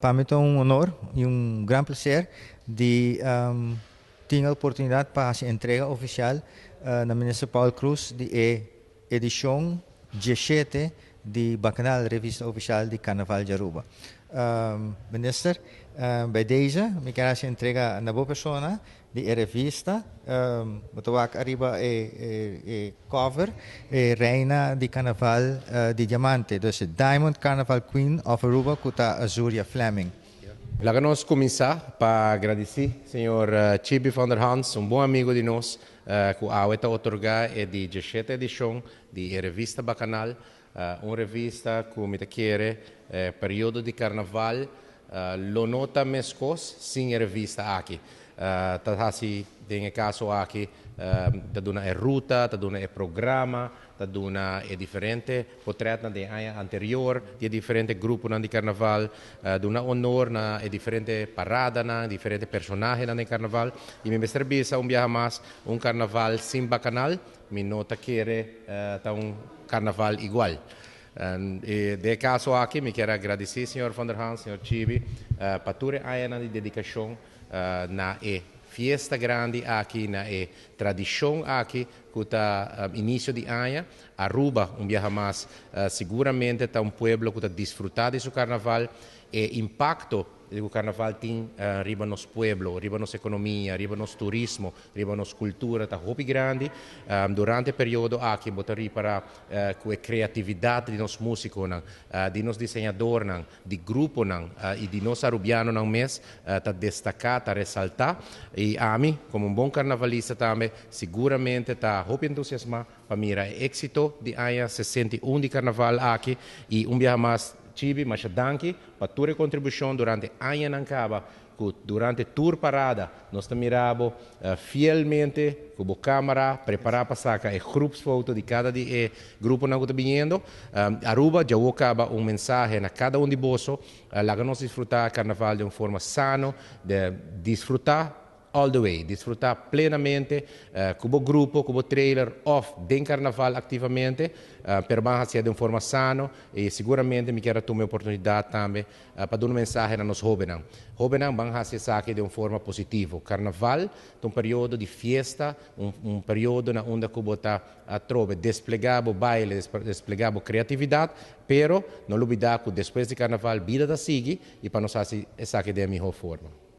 Pa mi ta un honor y un gran placer di tin e oportunidad pa haci entrega oficial na Minister Paul Croes di e edicion 17 di Bacchanal, revista oficial di Carnaval di Aruba. Minister, bij deze mi kier haci entrega na bo persona di e revista. Bo ta wak ariba e cover, e reina di Carnaval di Diamante, dus e Diamond Carnaval Queen of Aruba, cu ta Azuria Fleming. Laga nos cuminsa pa gradici señor Chibi van der Hans, un bon amigo di nos, cu awe ta otorga e di 17 edicion di e revista Bacchanal, un revista cu mi ta kere periodo di Carnaval lo no ta mescos sin e revista aki. Ta hasi, den e caso aki, ta duna e ruta, ta duna e programa, ta duna e diferente portretnan di aña anterior, di diferente gruponan di Carnaval, duna honor na e diferente paradanan, diferente personahenan di Carnaval. Y mi mester bisa un biaha mas, un Carnaval sin Bacchanal, mi no ta kere ta un Carnaval igual. E den caso aki, mi kier gradici señor Van der Hans, señor Chibi, pa tur añanan di dedicacion na e fiesta grandi aki, na e tradicion aki, cu ta inicio di aña. Aruba, un biaha mas, seguramente ta un pueblo cu ta disfruta di su Carnaval. E impacto di Carnaval tin riba nos pueblo, riba nos economia, riba nos turismo, riba nos cultura, ta hopi grandi. Durante e periodo aki, bo ta ripara cu e creatividad di nos musiconan, di nos diseñadornan, di gruponan y di nos arubianonan mes, ta destaca, ta resalta. Y ami, como un bon carnavalista tambe, seguramente ta hopi entusiasma pa mira e exito di aña 61 di Carnaval aki. Y un biaha mas, Chibi, masha danki pa tur contribucion durante añanan caba, cu durante tur parada nos ta mira bo fielmente cu e camera prepara pa saca e groepsfoto di cada di e gruponan cu ta bini. Aruba ya caba un mensahe na cada un di boso, laga nos disfruta Carnaval di un forma sano, di disfruta all the way, disfruta plenamente cu e grupo, cu e trailer of den Carnaval activamente, pero ban haci di un forma sano y seguramente mi kier tuma e oportunidad tambe pa duna un mensahe na nos hobennan. Hobennan, ban haci esaki di un forma positivo. Carnaval ta un periodo di fiesta, un periodo na unda cu bo ta atrobe desplega bo baile, desplega bo creatividad, pero no lubida cu despues di Carnaval bida ta sigui y pa nos haci esaki di e mihor forma.